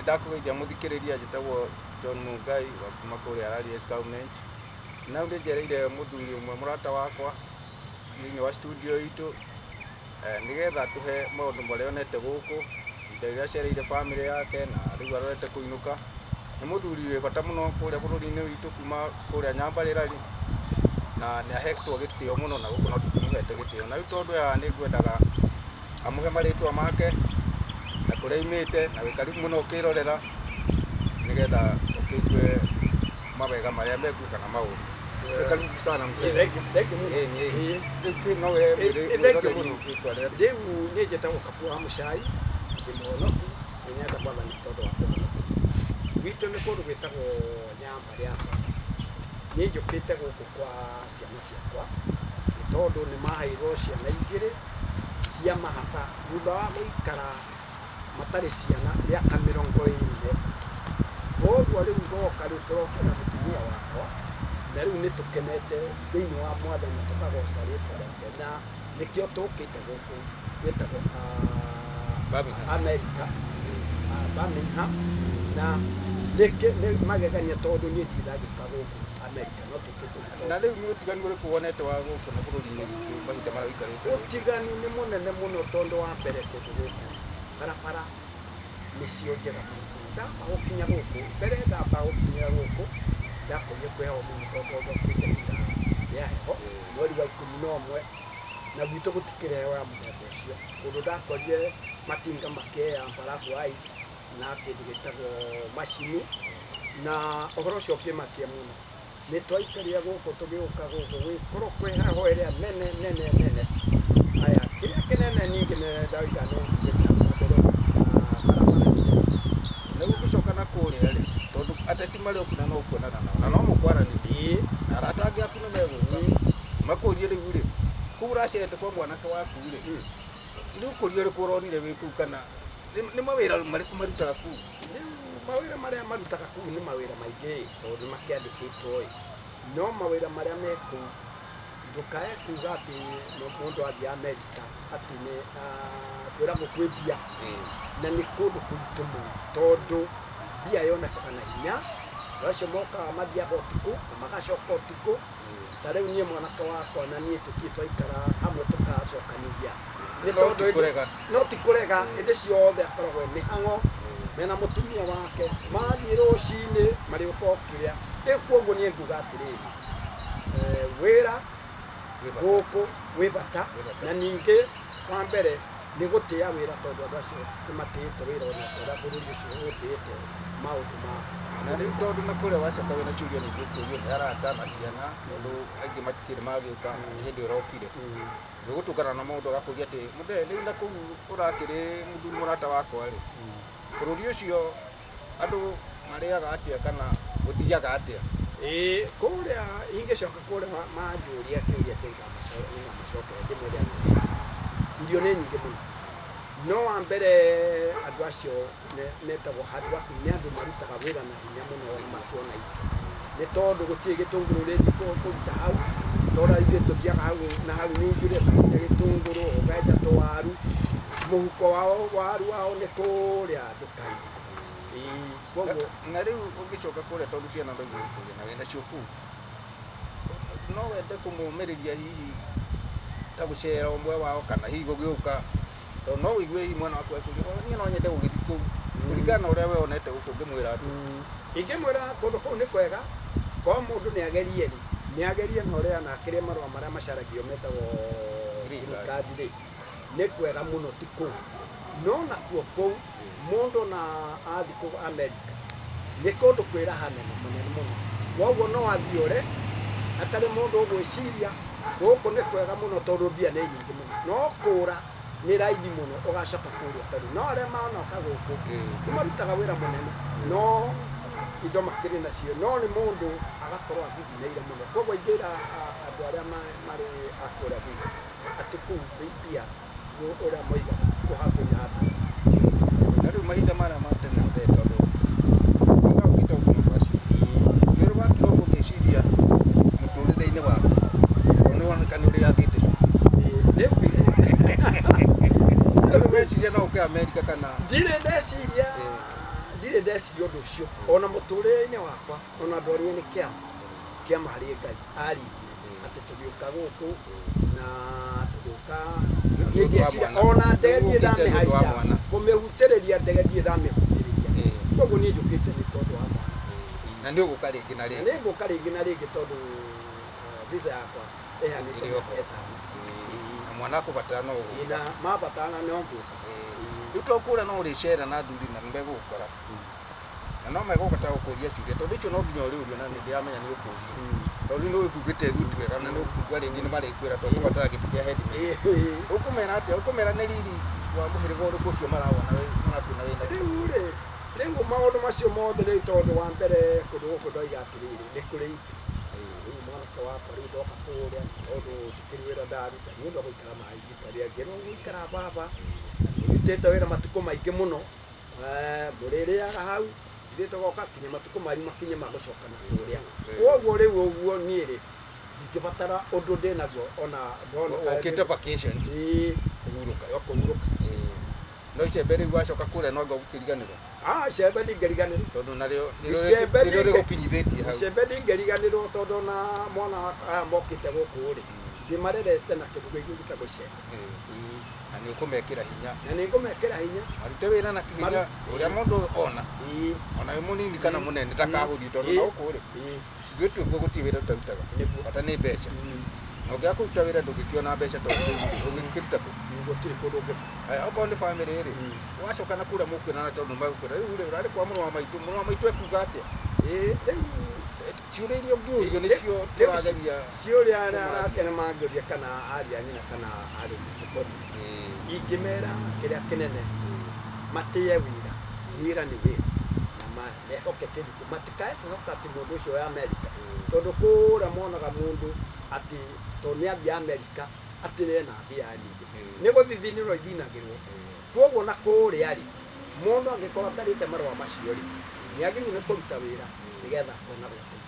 Nĩndakũgeithia mũthikĩrĩria, njĩtagwo John Mungai wa kuma kũrĩa Rari Escarpment. Na rĩu nĩnjereire mũthuri ũmwe mũrata wakwa thĩinĩ wa studio itũ nĩgetha atũhe maũndũ marĩa onete gũkũ ihinda rĩrĩa acereire bamĩrĩ yake na rĩu arorete kũinũka. Nĩ mũthuri wĩ bata mũno kũrĩa bũrũri-inĩ witũ kuma kũrĩa Nyambarĩrari na nĩ ahetwo gĩtĩo mũno na gũkũ no tũkĩmũhete gĩtĩo. Na rĩu tondũ aya nĩ ngwendaga amũhe marĩtwa make na kũrĩa aimĩte na wĩ karibu mũno ũkĩrorera nĩgetha ũkĩigue mawega marĩa mekuo kana maũru. Wĩ karibu sana mzee. Thank you, thank you mũno. Ĩĩ, ĩĩ. Ĩĩ. Rĩu kĩ no wĩre Ĩĩ, thank you mwĩroreri mũno. rĩtwa rĩaku. Rĩu niĩ njĩtagwo Kabua wa Mũcai, ndĩ mũhonoki, na nyenda Mwathani tondũ wa kũhonokia. Gwitũ nĩ kũndũ gwĩtagwo Nyambarĩ Advance. Niĩ njũkĩte gũkũ kwa ciana ciakwa, nĩ tondũ nĩ maheirwo ciana igĩrĩ cia mahatha thutha wa gũikara matarĩ ciana mĩaka 23. Koguo rĩu ngoka rĩu tũroke na mũtumia wakwa, na rĩu nĩ tũkenete thĩinĩ wa Mwathani na tũkagoca rĩtwa rĩake, na nĩkĩo tũkĩte gũkũ gwĩtagwo Birmingham. America, Birmingham, na nĩ magegania tondũ niĩ ndirĩ ndagĩũka gũkũ America, no tũkĩte nĩ tondũ Na rĩu nĩ ũtiganu ũrĩkũ wonete wa gũkũ na bũrũri-inĩ witũ mahinda marĩa ũikarĩte gũkũ? Ũtiganu nĩ mũnene mũno tondũ wa mbere kũndũ gũkũ barabara nĩcio njega mũno. Ndamba gũkinya gũkũ, mbere ndamba gũkinya gũkũ ndakorire kwĩ heho mũno tondũ ndokĩte ihinda rĩa heho mweri wa 11, na gwitũ gũtikĩrĩ heho ya mũthemba ũcio. Kũndũ ndakorire matinga makĩeya barabu ice na kĩndũ gĩtagwo macini, na ũhoro ũcio ũkĩmakia mũno. Nĩ twaikarire gũkũ tũgĩũka gũkũ gwĩkorwo kwĩ heho ĩrĩa nene nene nene. Aya, kĩrĩa kĩnene ningĩ nĩ ndauga nĩ ngugĩte hau kabere, barabara nĩ njega. Na rĩu ũgĩcoka na kũrĩa rĩ, tondũ ateti marĩ o kuo na no ũkuonana nao na no mũkwaranĩria na arata angĩ aku nĩ megũka makũrie rĩu rĩ, kũu ũracerete kwa mwanake waku rĩ, nĩ ũkũria ũrĩkũ ũronire wĩ kũu kana nĩ mawĩra marĩkũ marutaga kũu? Rĩu mawĩra marĩa marutaga kũu nĩ mawĩra maingĩ tondũ nĩ makĩandĩkĩtwo ĩ, no mawĩra marĩa me kũu ndũkae kuga atĩ mũndũ athiĩ Amerika atĩ nĩ kwĩragwo kwĩ mbia, na nĩ kũndũ kũritũ mũno tondũ mbia yonekaga na hinya. Andũ acio mokaga mathiaga ũtukũ na magacoka ũtukũ. Ta rĩu niĩ mwanake wakwa na niĩ tũtirĩ twaikara hamwe tũgacokanĩria, nĩ No tondũ ti kũrega. No ti kũrega, hĩndĩ ciothe akoragwo e mĩhang'o mena mũtumia wake, mathiĩ rũcinĩ marĩũka o kĩrĩa. Rĩu koguo niĩ nguga atĩrĩrĩ, wĩra gũkũ wĩ bata, na ningĩ wa mbere nĩ gũtĩa wĩra tondũ andũ acio nĩ matĩĩte wĩra ona ta ũrĩa bũrũri ũcio ũtĩĩte maũndũ ma. Na rĩu tondũ na kũrĩa wacoka wĩna ciũria nyingĩ ũkũrio nĩ arata na ciana, tondũ aingĩ matikĩrĩ magĩũka nĩ hĩndĩ ũrokire. Nĩ ũgũtũngana na mũndũ agakũria atĩ mũthee rĩu na kũu ũrakĩrĩ mũthuri mũrata wakwa rĩ, bũrũri ũcio andũ marĩaga atĩa kana gũthiaga atĩa? Ĩĩ, kũrĩa ingĩcoka kũrĩa manjũria kĩũria nĩngamacokera ndĩmere atĩrĩrĩ, irio nĩ nyingĩ mũno. No wa mbere andũ acio metagwo hard working, nĩ andũ marutaga wĩra na hinya mũno ona makĩona irio. Nĩ tondũ gũtirĩ gĩtũngũrũ ũrĩthiĩ kũruta hau, tondũ ithuĩ tũthiaga hau na hau nyunjurĩ ũkaruta gĩtũngũrũ, ũkenja tũwaru, mũhuko wao waru wao nĩ kũrĩa nduka-inĩ. Ĩĩ, koguo Na rĩu ũngĩcoka kũrĩa tondũ ciana no igũgĩkũria na wĩna cio kũu, no wende kũmũmĩrĩria hihi ta gũcera ũmwe wao kana hihi gũgĩũka, tondũ no ũigue hihi mwana waku akĩũria baba niĩ no nyende gũgĩthiĩ kũu, kũringana na ũrĩa we wonete gũkũ ũngĩmwĩra atĩa? Ingĩmwĩra kũndũ kũu nĩ kwega, korwo mũndũ nĩ agerie rĩ, nĩ agerie na ũrĩa na akĩrĩe marũa marĩa macaragio metagwo Green green card. card rĩ, nĩ kwega mũno ti kũu. No nakuo kũu mũndũ na athiĩ kũu America nĩ kũndũ kwĩ raha nene mũnene mũno, koguo no athiĩ ore hatarĩ mũndũ ũgwĩciria gũkũ nĩ kwega mũno tondũ mbia nĩ nyingĩ mũno, no kũra nĩ raithi mũno ũgacoka kũrĩa tondũ no arĩa manoka gũkũ nĩ marutaga wĩra mũnene no indo makĩrĩ nacio, no nĩ mũndũ agakorwo athithinĩire mũno. Koguo ingĩra andũ arĩa marĩ a kũrĩa thutha atĩ kũu mbia ũrĩa moigaga ti kũhatwo ihatagwo. Na rĩu mahinda marĩa ma tene mũthee tondũ nĩ ũkĩte gũkũ nĩ ũndũ wa ciana, nĩ ũrĩ wakira ũguo ũgĩciria mũtũrĩre-inĩ waku tondũ nĩ woneka nĩ ũrĩangĩte cukuru? Rĩu Nĩ ũrĩ weciria no ũke Amerika kana? Ndirĩ ndeciria. Ndirĩ ndeciria ũndũ ũcio ona mũtũrĩre-inĩ wakwa, ona ndonire nĩ kĩama kĩama harĩ Ngai aringire atĩ tũgĩũka gũkũ na tũgĩũka. Nĩ Niĩ ũndũ wa ngĩciria mwana. ona ndege Rĩu niĩ ũkĩte nĩ ũndũ wa ndamĩhaica mwana. kũmĩhutĩrĩria ndege niĩ ndamĩhutĩrĩria. Koguo niĩ njũkĩte nĩ tondũ wa mwana. Na nĩ ũgũka rĩngĩ na Na rĩngĩ? nĩ ngũka rĩngĩ na rĩngĩ tondũ visa yakwa ĩheanĩtwo Ĩrĩ o mĩaka ho. 5. Na mwana akũbatara no Ĩĩ, ũgũka. na mabatara no ngũka. Rĩu to kũrĩa no ũrĩcera na athuri na nĩmegũgũkora na no megũbata gũkũria ciũria, tondũ icio no nginya ũrĩũrio, na nĩ ndĩramenya nĩ ũkũrio, tondũ nĩ ũhumbĩte thuti wega na nĩ ũkũigua rĩngĩ nĩ marĩkwĩra to kũbatara gĩtĩ kĩa headmaster. Ũkũmera atĩa? Ũkũmera nĩ riri wa mũhĩrĩga ũrĩkũ ũcio marawona marakuona wĩna? Rĩu rĩ, rĩu maũndũ macio mothe rĩu, tondũ wa mbere kũndũ gũkũ ndoiga atĩrĩrĩ, nĩ kũrĩ indo. Rĩu mwanake wakwa, rĩu ndoka kũrĩa, tondũ ndikĩrĩ wĩra ndaruta, niĩ ndo gũikara maĩ rĩangĩ no gũikara baba mũrutĩte wĩra matukũ maingĩ mũno. Mũrĩrĩaga hau, ithuĩ tũgoka kinya matukũ manyu makinye magũcoka na kũrĩa. Koguo rĩu ũguo niĩ rĩ, ndingĩbatara ũndũ ndĩnaguo ona ndona. Ũkĩte vacation? Ĩĩ. Kũhurũka. Yo kũhurũka. No icembe rĩu wacoka kũrĩa no anga ũgũkĩriganĩrwo? Ah, icembe ndingĩriganĩrwo. Tondũ narĩo Icembe nĩrĩo rĩgũkinyithĩtie hau. Icembe ndingĩriganĩrwo, tondũ na mwana wakwa aya mokĩte gũkũ rĩ, ndĩmarerete na kĩndũ gĩkĩ gĩtagwo icembe. Na nĩ ũkũmekĩra hinya? Na nĩ ngũmekĩra hinya. Marute wĩra na kĩhinya ũrĩa mũndũ ona ona wĩ mũnini kana mũnene ndakahũthio, tondũ na gũkũ rĩ, ithuĩ twĩkuo gũtirĩ wĩra tũtarutaga. Bata nĩ mbeca. Na ũngĩaga kũruta wĩra ndũngĩkĩona mbeca, tondũ rĩu rĩ, ũngĩkĩruta kũ? Gũtirĩ kũndũ ũngĩ. Haya, okorwo nĩ bamĩrĩ rĩ, wacoka na kũrĩa mũkwĩrana, tondũ megũkwĩra rĩu rĩ, ũrarĩ kwa mũrũ wa maitũ, mũrũ wa maitũ ekuga atĩa? Ĩĩ, rĩu Ciũria iria ũngĩũrio nĩcio tũrageria ciũria kũmaria. Arake nĩ mangĩũria kana ariũ a nyina kana arĩ tũkoni, ingĩmera kĩrĩa kĩnene, matĩe wĩra. Wĩra nĩ wĩra, na mehoke kĩndũ, matikae kwĩhoka atĩ mũndũ ũcio wa Amerika, tondũ kũrĩa monaga mũndũ atĩ tondũ nĩ athiĩ Amerika atĩ ena mbia nyingĩ, nĩ gũthithinĩrwo ithinagĩrwo. Koguo na kũrĩa rĩ, mũndũ angĩkorwo atarĩte marũa macio rĩ, nĩ agĩrĩirwo nĩ kũruta wĩra nĩgetha akona gwa kũruta.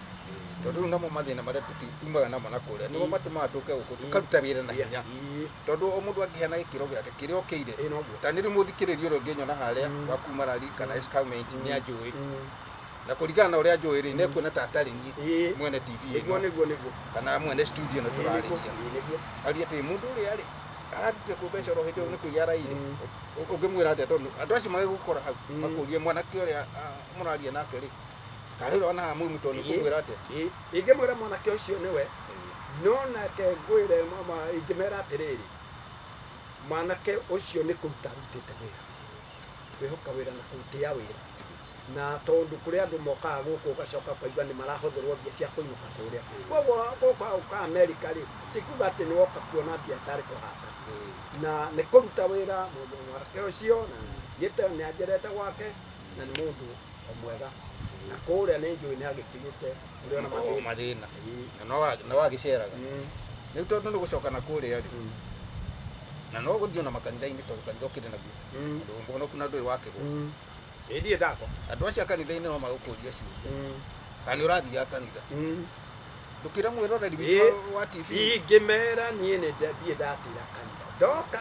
Tondũ rĩu namo mathĩna marĩa tumaga namo na kũrĩa nĩmo matũmaga tũke gũkũ tũkaruta wĩra na hinya, tondũ o mũndũ angĩheana gĩkĩro gĩake kĩrĩa okĩire. Ĩĩ, noguo. Ta nĩ rĩu mũthikĩrĩria ũrĩa ũngĩnyona harĩa wa kuma rari kana escarpment nĩ anjũĩ, na kũringana na ũrĩa anjũĩ rĩ, nĩekuona ta atarĩ niĩ mwene TV Nĩguo. ĩno Nĩguo. kana mwene studio ĩno Ĩĩ, nĩguo. tũrarĩria. Ĩĩ, nĩguo. Aria atĩ mũndũ ũrĩa rĩ ararutire kũ mbeca oro hĩndĩ ĩyo nĩ kũiya araire? Ũngĩmwĩra atĩa, tondũ andũ acio magĩgũkora hau makũrie mwanake ũrĩa mũraria nake rĩ, kana ũrĩa ona haha mũimu, tondũ Ĩĩ. kũmwĩra atĩa? Ĩĩ, ingĩmwĩra mwanake ũcio nĩwe no nake ngwĩre mama, ingĩmera atĩrĩrĩ, mwanake ũcio nĩ kũruta arutĩte wĩra, kwĩhoka wĩra na kũtĩa wĩra, na tondũ kũrĩ andũ mokaga gũkũ ũgacoka ũkaigua nĩ marahũthĩrwo mbia cia kũinũka kũrĩa. Koguo gũka ũka Amerika rĩ, ti kuga atĩ nĩ woka kuona mbia tarĩ kũhata, na nĩ kũruta wĩra mũndũ mwanake ũcio, na gĩte nĩ anjerete gwake, na nĩ mũndũ o mwega, na kũrĩa nĩ njũĩ nĩ agĩtigĩte kũrĩ ona O mathĩna. Mathĩna. Na no agĩceraga rĩu tondũ nĩ gũcoka na kũrĩa rĩ, na no gũthiĩ ona makanitha-inĩ, tondũ kanitha ũkĩrĩ naguo andũ mũhonoku na ndũrĩ wakĩgwa. Ĩĩ, ndirĩ ndagwa. Andũ acio a kanitha-inĩ no magũkũria ciũria kana nĩ ũrathiaga kanitha. Ndũkĩra mwĩroreri witũ wa TV. Ingĩmera niĩ nĩ ndirĩ ndatĩra kanitha. Ndoka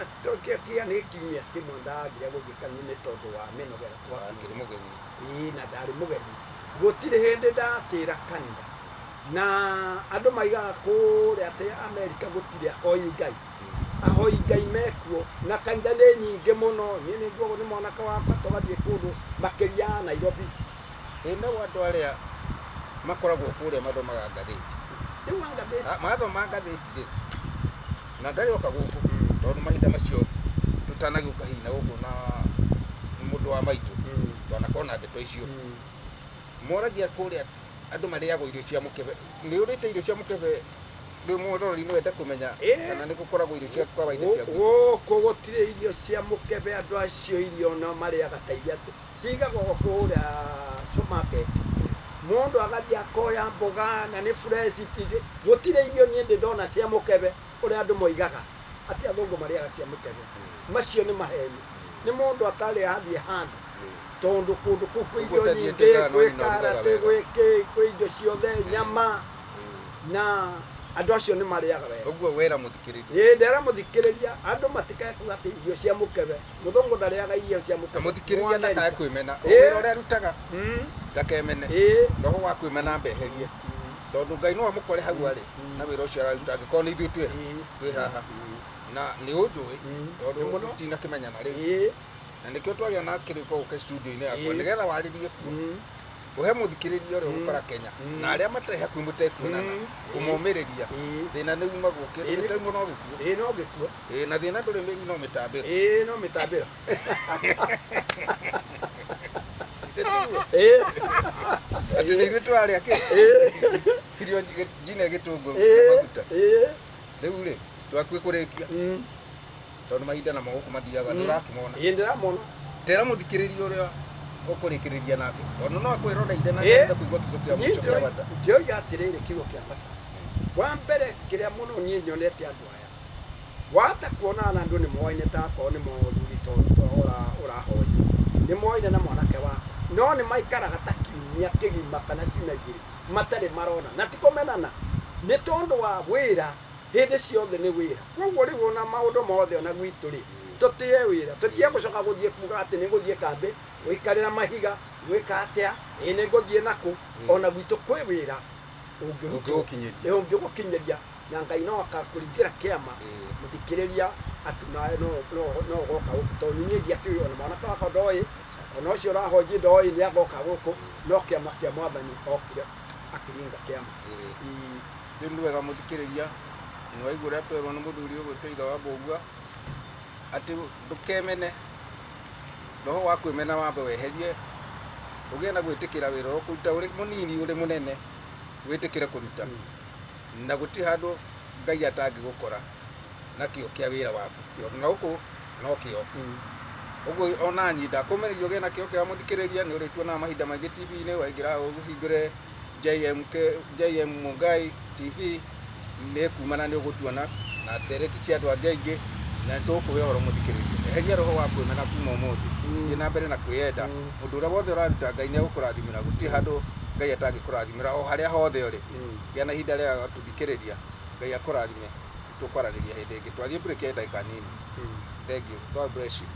tiga nĩ kiumia kĩmwe ndagire gũthiĩ kanitha nĩ tondũ wa mĩnogera Akĩrĩ twakinyire. mũgeni. Ĩĩ, na ndarĩ mũgeni, gũtirĩ hĩndĩ ndatĩra kanitha. Na andũ maigaga kũrĩa atĩ Amerika gũtirĩ ahoi Ngai. Ahoi Ngai mekuo, na kanitha nĩ nyingĩ mũno. Niĩ nĩ nguogwo nĩ mwanake wakwa tũgathiĩ kũndũ makĩria ya Nairobi. Ĩ nao andũ arĩa makoragwo kũrĩa mathomaga ngathĩti? Rĩu angathĩti. Ah, mathoma ngathĩti rĩ, na ndarĩ oka gũkũ, tondũ mahinda macio tũtanagĩũka hihi na gũkũ na mũndũ wa maitũ twanakorwo na ndeto icio moragia kũrĩa andũ marĩagwo irio cia mũkebe. Nĩ ũrĩte irio cia mũkebe? Rĩu mũrori no ende kũmenya kana nĩ gũkoragwo irio cia kawaida cia gwitũ. Gũkũ gũtirĩ irio cia mũkebe. Andũ acio irio no marĩaga ta iria cigagwo kũrĩa supermarket, mũndũ agathiĩ akoya mboga na nĩ fresh. Gũtirĩ irio niĩ ndĩ ndona cia mũkebe ũrĩa andũ moigaga atĩ athũngũ marĩaga cia mũkebe. Macio nĩ maheni, nĩ mũndũ atarĩ athiĩ handũ, tondũ kũndũ kũu kwĩ Ũguo irio ũtathiĩte nyingĩ, kana no kwĩ nyina ũrugaga karati, wega. gwĩ kĩ, kwĩ indo ciothe, nyama na Andũ acio nĩ marĩaga wega. Ũguo wera mũthikĩrĩria. Ĩĩ, ndera mũthikĩrĩria, andũ matikae kuga atĩ irio cia mũkebe, mũthũngũ ndarĩaga irio cia Na mũkebe. mũthikĩrĩria ndakae Mũamerika. kwĩmena. Ĩĩ. Wĩra ũrĩa arutaga Mm. ndakemene. Ĩĩ. Roho wa kwĩmena mbeherie. Tondũ Ngai no amũkore hau arĩ na wĩra ũcio araruta angĩkorwo nĩ ithuĩ twĩ Ĩĩ. twĩ haha. Na nĩ ũnjũĩ Mm. tondũ Nĩ mũno. tũtinakĩmenyana rĩu. Ĩĩ. Na nĩkĩo twagĩa na kĩrĩko gũke studio-inĩ yakwa Ĩĩ. nĩgetha warĩrie kuo. Mm. Ũhe mũthikĩrĩria ũrĩa ũgũkora Kenya Mm. na arĩa matarĩ hakuhĩ mũtekuonana Mm. kũmomĩrĩria. Ĩĩ. Thĩna nĩ umagwo kĩndũ Ĩĩ. gĩtaumwo no gĩkuo. Ĩĩ, no gĩkuo. Ĩĩ, na thĩna ndũrĩ mĩri no mĩtambĩro. Ĩĩ, no mĩtambĩro. Ithe tiguo? Ĩĩ. Atĩ nĩ ithuĩ tũrarĩa kĩ? Ĩĩ. Irio njine gĩtũngũrũ na Ĩĩ. maguta. Ĩĩ. Rĩu rĩ, twakuĩ kũrĩkia Mm. tondũ mahinda namo gũkũ mathiaga nĩ ũrakĩmona. Ĩĩ, ndĩramona. Tera mũthikĩrĩria ũrĩa ũkũrĩkĩrĩria nake tondũ no akwĩroreire na Ĩĩ. arenda kũigua kiugo kĩa Niĩ mũico kĩa bata. ndĩroiga atĩrĩrĩ, kiugo kĩa bata wa mbere kĩrĩa mũno niĩ nyonete andũ aya wata kuonana na andũ nĩ moaine, ta akorwo nĩ mũthuri ũrahoria nĩ moaine na mwanake waku, no nĩ maikaraga ta kiumia kĩgima kana ciumia igĩrĩ matarĩ marona, na ti kũmenana, nĩ tondũ wa wĩra, hĩndĩ ciothe nĩ wĩra. Koguo rĩu ona maũndũ mothe ona gwitũ rĩ, tũtĩe wĩra, tũtige gũcoka gũthiĩ kuga atĩ nĩ gũthiĩ kambĩ gũikarĩra mahiga gwĩka atĩa, ĩ nĩ ngũthiĩ nakũ. Ona gwitũ kwĩ wĩra ũngĩrutwo, Ũngĩgũkinyĩria. ĩ, ũngĩgũkinyĩria, na Ngai no akakũringĩra kĩama. Ĩĩ. Mũthikĩrĩria atĩ nawe no ũgoka gũkũ, tondũ niĩ ndiakĩũĩ, ona mwanake wakwa ndoĩ, ona ũcio ũrahonji ndoĩ nĩ agoka gũkũ, no kĩama kĩa mwathani okire akĩringa kĩama. Ĩĩ. Ĩĩ. Rĩu nĩ wega mũthikĩrĩria nĩ waigua ũrĩa twerwo nĩ mũthuri ũgwĩtwo ithe wa Mbũgua atĩ ndũkemene, roho wa kwĩmena wambe weherie, ũgĩe na gwĩtĩkĩra wĩra ũrĩa ũkũruta ũrĩ mũnini ũrĩ mũnene, wĩtĩkĩre kũruta na gũtirĩ handũ Ngai atangĩgũkora na kĩo kĩa wĩra waku, tondũ na gũkũ no kĩo. Ũguo ona niĩ ndakũmĩrĩria ũgĩe na kĩo kĩa mũthikĩrĩria, nĩ ũrĩtuonaga mahinda maingĩ TV-inĩ, waingĩra ũhingũre JMK, JM Mungai TV nĩ kumana nĩ ũgũtuona na ndereti cia andũ angĩ aingĩ, na nĩ tũgũkũhe ũhoro mũthikĩrĩria. Eheria roho wa kwĩmena kuma ũmũthĩ, thiĩ na mbere na kwĩyenda. Ũndũ ũrĩa wothe ũraruta Ngai nĩ egũkũrathimĩra, gũtirĩ handũ Ngai atangĩkũrathimĩra o harĩa hothe ũrĩ. Gĩa na ihinda rĩa gũtũthikĩrĩria, Ngai akũrathime, tũkwaranĩria hĩndĩ ĩngĩ. Twathiĩ break ya ndagĩka nini. Thank you. God bless you.